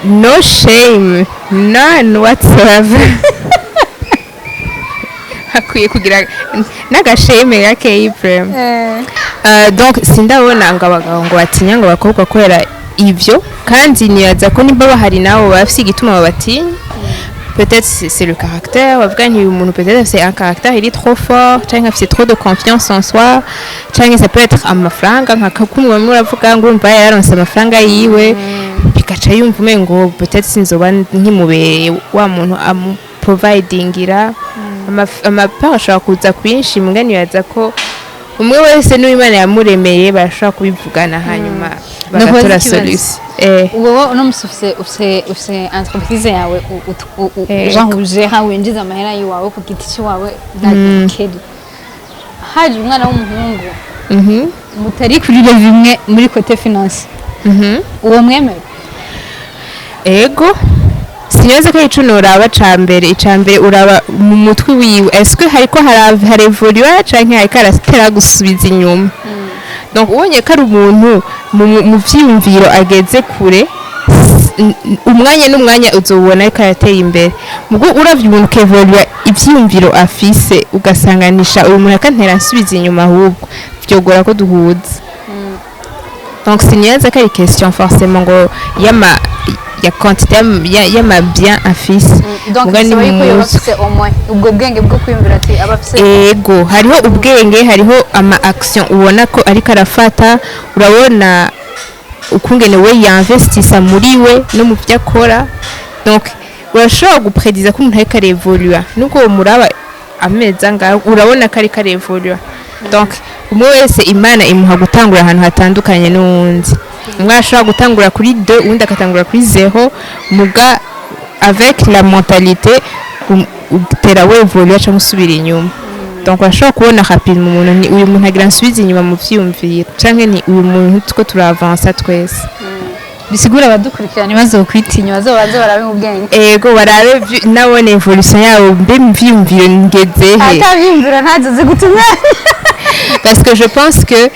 no shame, none whatsoever. Hakwiye kugira n'agasheme gakeyi vraiment. Donc sindabona ngo abagabo ngo batinya ngo abakobwa kubera ivyo, kandi nibaza ko nimba bahari nabo bafise igituma babatinya. Peut-être c'est le caractère, bavuga nti uyu muntu peut-être c'est un caractère, il est trop fort, canke afise trop de confiance en soi, canke ça peut être amafaranga, nka kumwe bamwe uravuga ngo urumva yararonse amafaranga yiwe, bigaca yumva umengo peut-être sinzoba nkimubereye wa muntu amuprovidingira. Amapeur ashobora kuza kwinshi, muga nibaza ko umwe wese n'uwimana yamuremeye barashobora kubivugana, hanyuma Ndakubaza bagatora ikibazo. solution. Wowe uno musi ufise entreprise yawe, genre ujera, winjiza amahera yiwawe ku giti ciwawe nka keri, haje umwana w'umuhungu mutari kuri level imwe muri côté finance, uwo mwemera? Ego, sinibaza ko ico noraba ca mbere. Ica mbere uraba mu mutwe wiwe: est-ce que hariko harevoluwa canke hariko aratera gusubiza inyuma? Donc ubonye ko ari umuntu mu vyiyumviro ageze kure, umwanya n'umwanya uzobona ariko aratera imbere. Mugo uravye umuntu ukevoluwa ivyiyumviro afise, ugasanganisha uyu muntu akantera nsubiza inyuma, ahubwo vyogora ko duhuza. Donc sinibaza ko ari question forcément ngo yama ya quantité y'ama bien afise. Donc Muga ni bisaba yuko yoba muzi. afise au moins ubwo bwenge bwo kwiyumvira ati aba afise. Ego, hariho ubwenge, hariho ama action ubona ko ariko arafata, urabona ukungene we yinvestisa muri we no mu byo akora. Donc urashobora guprediza ko umuntu ariko arevolua, nubwo uwo muraba amezi angahe, urabona ko ariko arevolua. Donc umwe wese Imana imuha gutangura ahantu hatandukanye n'uwundi. Umwe ashobora gutangura kuri 2, uwundi agatangura kuri 0, muga avec la mentalité utera wevolua cyangwa usubira inyuma. Donc urashobora kubona rapidement umuntu ni uyu muntu agira nsubize inyuma mu vyiyumviro, canke ni uyu muntu tuko turavansa twese. Bisigura abadukurikirana ntibazokwitinya, bazobanze barabe mu bwenge. Ego, barabe nabone évolution yabo, mbe mu vyiyumviro ngeze he? Atabyiyumviro ntazo zigutumye. Parce que je pense que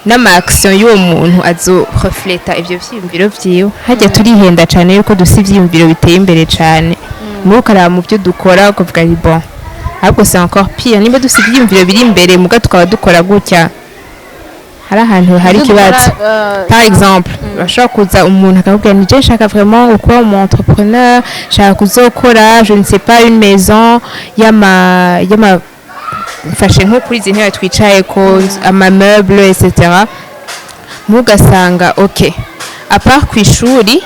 N'ama action y'uwo muntu azo refleta ivyo vyiyumviro vyiwe. Hajya turihenda cane yuko dufise ivyiyumviro biteye imbere cane muri, ukaraba mu byo dukora ukavuga ni bon, ahubwo c'est encore pire nimba dufise ivyiyumviro biri imbere muga tukaba dukora gutya, hari ahantu hari ikibazo. Par exemple, bashobora kuza umuntu akakubwira ni je nshaka vraiment kuba umu entrepreneur, nshaka kuzokora, je ne sais pas, une maison y'ama mfashe nko kuri izi ntebe twicaye ko, ama meuble, etc. Mugasanga ok, à part ku ishuri,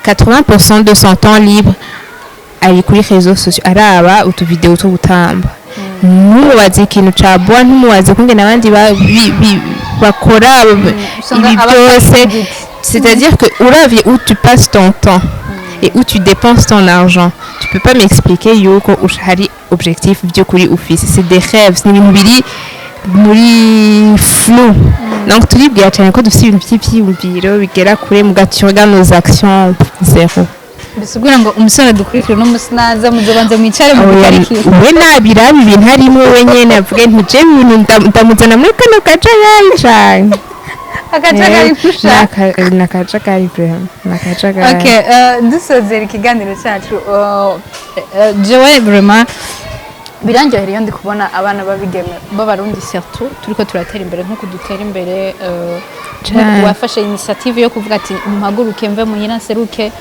80% de son temps libre ari kuri réseaux sociaux, araba utuvideo two gutamba. Ntumubaze ikintu ca bois, ntumubaze kungene abandi bakora Usanga ibi aba byose. afite. C'est-à-dire que uravye où tu passes ton temps et où tu dépenses ton argent, tu peux pas m'expliquer yuko hari objectif by'ukuri ufise. C'est des rêves, ni ibintu biri muri flou. Donc turibwira cyane ko dufite ibintu by'ivyiyumviro bigera kure, muga tu regardes nos actions, zéro. Bisigura ngo umusore dukurikira uno musi naza, muzobanza mwicare mu Oya, gutariki. We nabiraba ibintu harimo wenyene avuge nti je ibintu ndamuzana muri kano kajagari cane. Akajagari kusha. Ni akajagari vraiment, ni akajagari. Okay, dusozera ikiganiro cyacu, jewe vraiment birandyohera iyo ndi kubona abana b'abigeme b'Abarundi surtout turiko turatera imbere nk'uko dutera imbere, Cane. Wafashe initiative yo kuvuga ati mpaguruke mve muhira, nseruke,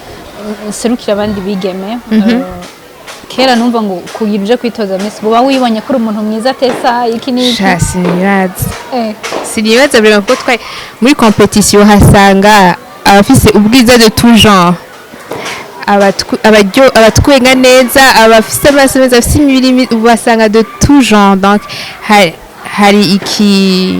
nserukire abandi bigeme. Kera numva ngo kugira uje kwitoza Miss buba wibonye ko uri umuntu mwiza atesa iki n'iki. Sha, sinibaza. Sinibaza vraiment, kuko twari muri compétition, hasanga abafise ubwiza de tout genre, abatwenga neza, abafise amaso meza, abafise imibiri ubasanga de tout genre. Donc hari iki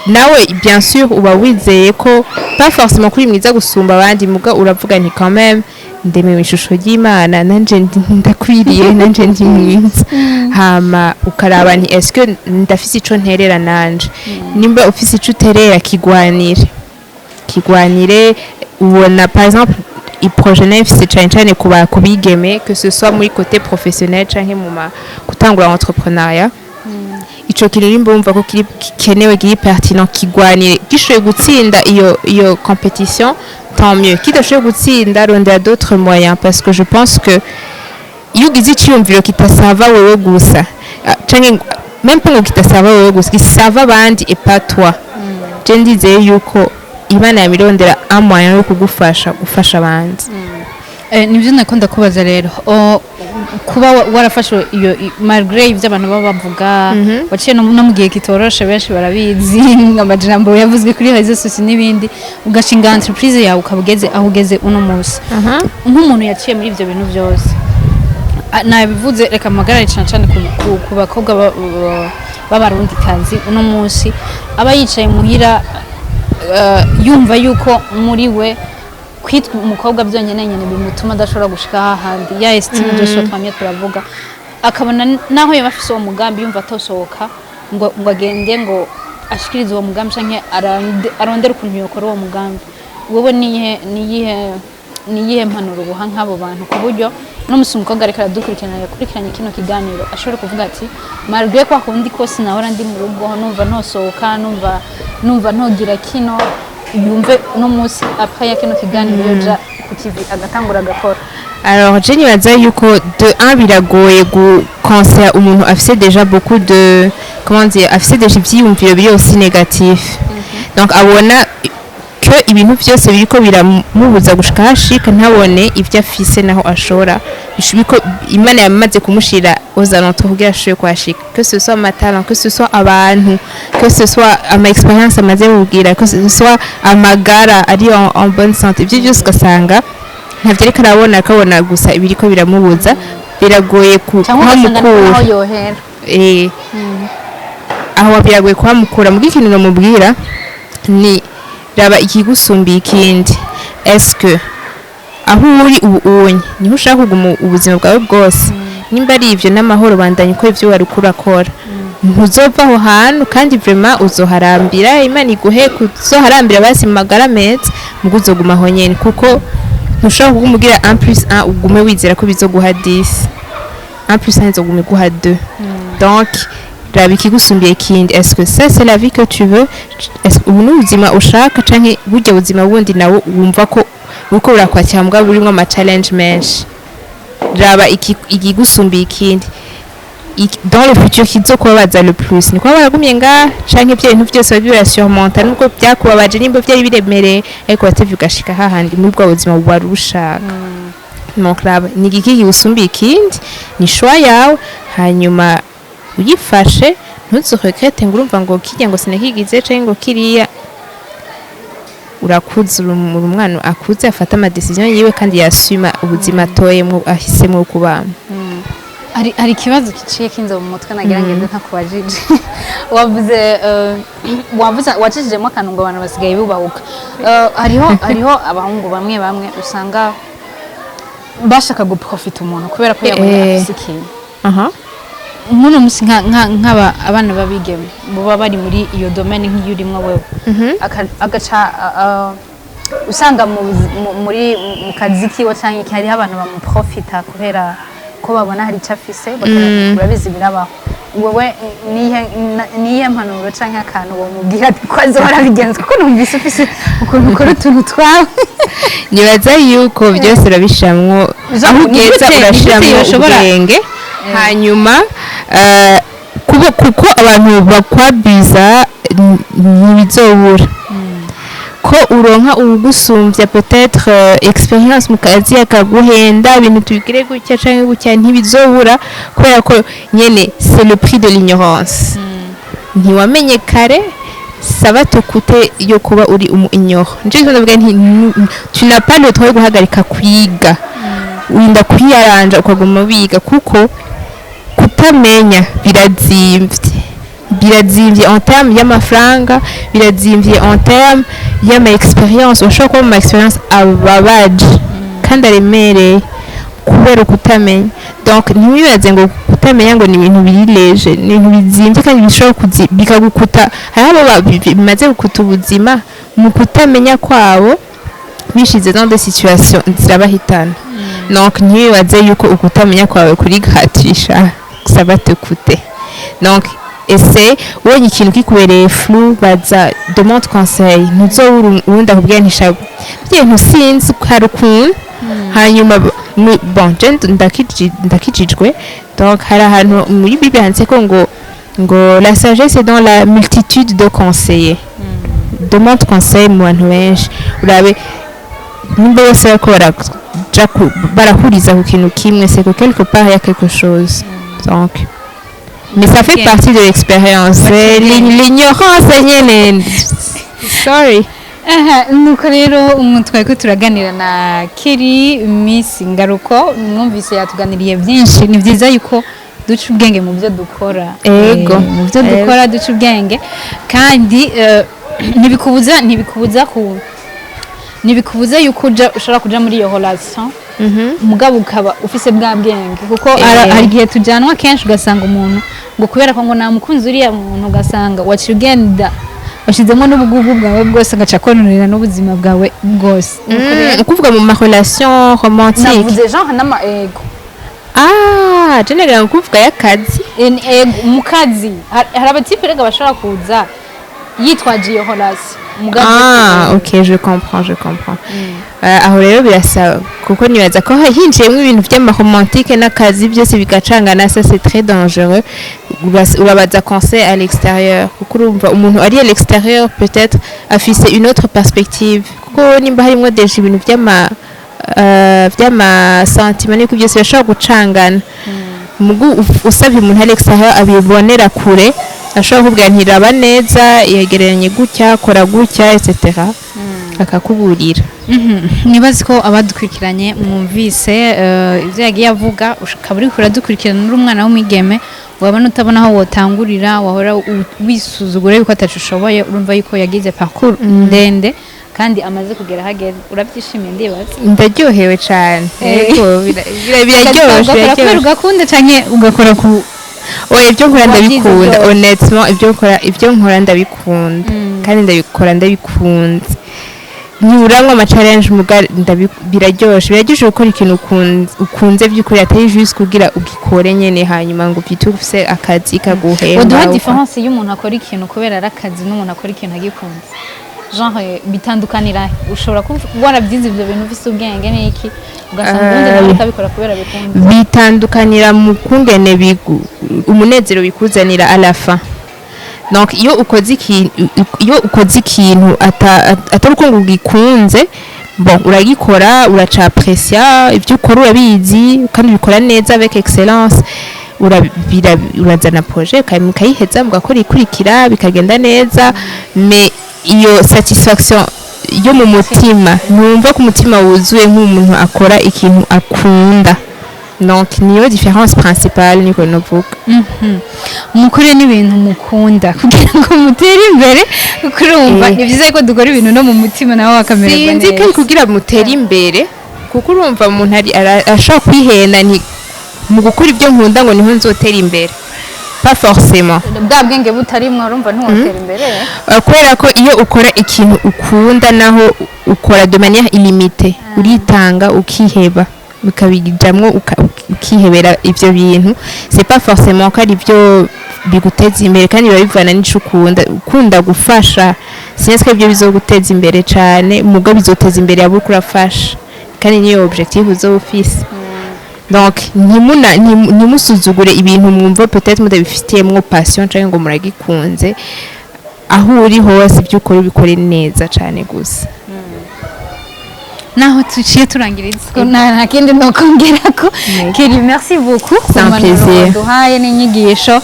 nawe bien sûr uba wizeye ko pas forcément kuri mwiza gusumba abandi, muga uravuga nti quand même ndemewe ishusho ry'Imana, nanje ndakwiriye, nanje ndi mwiza. Hama ukaraba nti est-ce que ndafise ico nterera nanje? Nimba ufise ico uterera, kigwanire, kigwanire. Ubona par exemple iprojet nayo ifise cane cane kuba kubigeme, que ce soit muri côté professionnel canke mu ma gutangura entrepreneuriat, ico kintu nimba wumva ko kiri gikenewe, kiri pertinent, kigwanire. Gishoboye gutsinda iyo compétition, tant mieux. Kidashoboye gutsinda, rondera d'autres moyens, parce que je pense que iyo ugize iciyumviro kitasava wewe gusa, canke même pas ngo kitasava wewe gusa, gisava abandi et pas toi, je ndizeye yuko Imana yamirondera un moyen yo kugufasha gufasha abandi. Nibyo nakunda kubaza rero. Kuba warafashe iyo malgré ibyo abantu baba bavuga, waciye no mu gihe kitoroshe, benshi barabizi, amajambo yavuzwe kuri réseaux sociaux n'ibindi, ugashinga entreprise yawe, ukaba ugeze aho ugeze uno munsi, nk'umuntu yaciye muri ibyo bintu byose. Nabivuze, reka mpagarare cyane cyane ku bakobwa b'Abarundikazi uno munsi aba yicaye muhira, yumva yuko muri we kwitwa umukobwa byonyine nyine bimutuma adashobora gushika hahandi, ya estime de soi twamye turavuga, akabona naho yaba afise uwo mugambi yumva atosohoka ngo agende ngo ashikirize uwo mugambi canke arondere ukuntu yokora uwo mugambi. Wowe niyihe mpanuro uha nk'abo bantu, ku buryo n'umunsi umukobwa ariko aradukurikirana, yakurikiranye kino kiganiro, ashobora kuvuga ati malgré kwa kundi kose nahora ndi mu rugo numva ntosohoka, numva ntogira kino, yumve uno munsi après ya kino kiganiro yoja ku kivi agatangura agakora? Alors, je nibaza yuko de un, biragoye guconseiller umuntu afise déjà beaucoup de, comment dire, afise déjà ivyiyumviro biri aussi négatif. Donc abona que ibintu vyose biriko biramubuza gushika hashika, ntabone ivyo afise naho ashora biko Imana yamaze kumushira aux alentours kugira ashobore kuhashika, que ce soit ama talent, que ce soit abantu, que ce soit ama expérience amaze kugira, que ce soit amagara ari en bonne santé, ivyo vyose ugasanga ntavyo ariko arabona, akabona gusa ibiriko biramubuza. Biragoye cyangwa ugasanga kuhamukura. naho yohera. Aho biragoye kuhamukura. Muga ikintu nomubwira ni raba ikigusumbiye ikindi. Est-ce que aho uri ubu unye niho ushaka kuguma ubuzima bwawe bwose? Nimba ari ivyo, n'amahoro, bandanya ukora ivyo wari urakora, ntuzova aho hantu kandi vraiment uzoharambira. Imana iguhe kuzoharambira basi mu magara meza, mugo uzoguma aho nyene, kuko ntushobora kuguma ugira 1 plus 1 ugume wizera ko bizoguha 10. 1 plus 1 izoguma iguha 2. Donc Raba ikigusumbiye ikindi. Est-ce que ça, c'est la vie que tu veux? Est-ce ubu ni ubuzima ushaka, canke burya buzima bundi nawe wumva ko buriko burakwakira mugabo burimwo ama challenge menshi? Raba ikigusumbiye ikindi dans le futur kizokubabaza le plus, ni kuba waragumye ngaha canke ibyo bintu byose wagiye urasurmonta, nubwo byakubabaje, nimba byari biremereye, ariko watevye ugashika hahandi muri bwa buzima wari ushaka. Donc raba ni igiki kigusumbiye ikindi, ni choix yawe, hanyuma uyifashe, ntuzuregrette ngo urumva ngo kirya ngo sinakigize canke ngo kiriya. Urakuze, uri umwana akuze, afata ama décision yiwe kandi yasuma ubuzima atoyemwo, ahisemwo kubamo. Hari ikibazo giciye kinza mu mutwe nagira ngende ntakubajije. Wavuze wacishijemo akantu ngo abantu basigaye bubahuka. Hariho abahungu bamwe bamwe usanga bashaka guprofita umuntu kubera ko yabonye afise ikintu. Muno musi nk'aba abana b'abigeme baba bari muri iyo domaine nk'iyo urimwo wewe, agaca usanga muri mu kazi kiwe canke iki, hariho abantu bamuprofita kubera ko babona hari icyo afise, urabizi birabaho. Wewe niyihe mpanuro canke akantu womubwira ati ko azohora abigenza, kuko numvise ufise ukuntu ukora utuntu twawe? Nibaza yuko byose urabishiramwo Jean, aho ni ugeza, ni gute urashiramwo ubwenge, hanyuma kuko abantu bakwabiza ntibizobura ko uronka uwugusumvya peut-être expérience mu kazi akaguhenda ibintu, tubigire gutya canke gutya, ntibizobura, kubera ko nyene c'est le prix de l'ignorance. Ntiwamenye kare, ça va te coûter yo kuba uri umu ignorant. Nico gituma ndavuga nti tu n'as pas le droit yo guhagarika kwiga, urinda kwiyaranja ukaguma wiga, kuko kutamenya birazimvye, birazimvye en terme y'amafaranga, birazimvye en terme y'ama expérience. Urashobora kuba mu ma expérience ababaje kandi aremereye kubera ukutamenya. Donc ntiwibaze ngo kutamenya ngo ni ibintu biri léger, ni ibintu bizimvye kandi bishobora bikagukuta. Hariho abo bimaze gukuta ubuzima mu kutamenya kwabo, bishize dans des situations zirabahitana. Donc ntiwibaze yuko ukutamenya kwawe kuri gratuit, ça va te coûter. Donc ese ubonye ikintu kikubereye flou, baza, demande conseil. Ntuzobura uwundi akubwira ntishabu ibintu sinzi hari ukuntu. Hanyuma bon, je ndakijijwe, donc hari ahantu muri Bible handitse ko ngo la sagesse est dans la multitude de conseillers. Demande conseil mu bantu benshi, urabe nimba bose bariko baraja barahuriza ku kintu kimwe, c'est que quelque part il y a quelque chose. Donc mais ça fait partie de l'expérience. L'ignorance nyene, sorry. Aha, nuko rero umuntu twari ko turaganira na Kelly Miss Ngaruko, mwumvise yatuganiriye byinshi. Ni byiza yuko duca ubwenge mu byo dukora. Ego. Mu byo dukora duca ubwenge, kandi ntibikubuza yuko ushobora kuja muri iyo relation, mugabo ukaba ufise bwa bwenge, kuko hari igihe tujanwa kenshi ugasanga umuntu ngo kubera ko ngo namukunze uriya muntu, ugasanga waciye ugenda washizemo n'ubugugu bwawe bwose, agaca kononera n'ubuzima bwawe bwose. Nuko rero Ukuvuga mu ma relation romantique? Navuze genre n'ama ego. Ah, je nagira ngo kuvuga y'akazi. Ego, mu kazi hari abatipe rega bashobora kuza yitwaje iyo relation, mugabo Ah, ok, je comprends, je comprends. Aho rero birasaba, kuko nibaza ko hinjiyemo ibintu by'amaromantique n'akazi byose bigacangana, ça c'est très dangereux. Urabaza conseil à l'extérieur, kuko urumva umuntu ari à l'extérieur peut-être afise une autre perspective, kuko nimba harimo déjà ibintu by'ama sentiment n'ibiko byose birashobora gucangana. Mugu usabye umuntu à l'extérieur abibonera kure, ashobora kukubwira ntiraba neza, yegereranye gutya, kora gutya, etc., akakuburira. Nibaze ko abadukurikiranye mwumvise ibyo yagiye avuga. Ukaba uriko uradukurikirana uri umwana w'umwigeme, wabona utabona aho wotangurira, wahora wisuzugura yuko ataco ushoboye, urumva yuko yagize parcours ndende kandi amaze kugera ahageze. Urabyishimiye, ndibaza? Ndaryohewe cane. Yego, biraryoshe. Ugakora kubera Biraryoshe. ugakunda canke ugakora ku Oya, ibyo nkora Wabyize ndabikunda. byose. Honnêtement, ibyo nkora ndabikunda kandi ndabikora ndabikunze. Ntiburamwo ama challenge, muga biraryoshe gukora ikintu ukunze by'ukuri, atari juste kugira ugikore nyene, hanyuma ngo upite ufise akazi kaguhemba. Uduha différence y'umuntu akora ikintu kubera ari akazi n'umuntu akora ikintu agikunze, genre bitandukanira he? Ushobora kuba warabyize ibyo bintu, ufise ubwenge n'iki, ugasanga ubundi nawe ukabikora kubera bikunze. Bitandukanira mu kungene umunezero bikuzanira à la fin. Donc iyo ukoze ikintu atari uko ngo ugikunze, bon, uragikora, uraca apprécier ibyo ukora, urabizi kandi ubikora neza avec excellence, urazana projet, ukayiheza, mugakora ikurikira, bikagenda neza, mais iyo satisfaction yo mu mutima, ntumva ko umutima wuzuye nk'umuntu akora ikintu akunda. Donc niyo différence principale, niko novuga. Mukore n'ibintu mukunda kugira ngo mutere imbere, kuko urumva ni byiza ko dukora ibintu no mu mutima, nawe bakamererwa Sinzi ko neza. Kugira mutere imbere, kuko urumva umuntu ashobora kwihenda nti mu gukora ibyo nkunda ngo niho nzotera imbere. Pas forcément. Bwa bwenge butarimwo, urumva ntiwotera imbere. Kubera ko iyo ukora ikintu ukunda, naho ukora de manière illimitée, uritanga, ukiheba, ukabijamwo, ukihebera ivyo bintu. C'est pas forcément ko ari byo biguteza imbere, kandi biba bivana n'ico ukunda. Ukunda gufasha, sinzi ko ibyo bizoguteza imbere cane, mugo bizoteza imbere abo uriko urafasha, kandi niyo objectif uzoba ufise. Donc ntimusuzugure ibintu mwumva peut-être mutabifitiyemwo passion canke ngo muragikunze. Aho uri hose, ibyo ukora ubikore neza cane gusa. Naho tuciye turangiriza ko nta kindi nokongera ko. Kelly, merci beaucoup C'est un ku mpanuro plaisir. waduhaye n'inyigisho.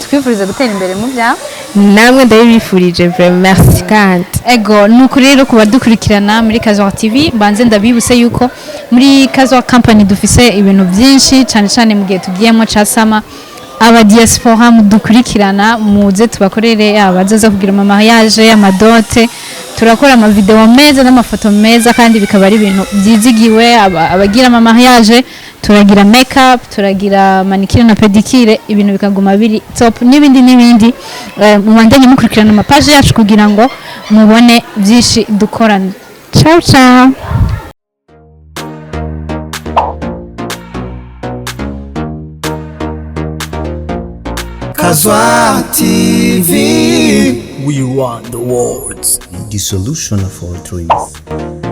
Twifuriza gutera imbere mu byawe. Namwe ndabibifurije vraiment, merci kandi. Ego, nuko rero ku badukurikirana muri Kazoa TV, mbanze ndabibuse yuko muri Kazoa Company dufise ibintu byinshi cyane cyane mu gihe tugiyemo ca summer. Aba diaspora mudukurikirana, muze tubakorere. Abazoza kugira ama mariage, ama dot, turakora ama video meza n'amafoto meza, kandi bikaba ari ibintu byizigiwe. Abagira ama mariage, turagira makeup, turagira manicure na pedicure, ibintu bikaguma biri top, n'ibindi n'ibindi. Mubandanye mukurikirana ama page yacu kugira ngo mubone byinshi dukorana. Ciao ciao. Kazwa TV. We run the world. The solution of all trees.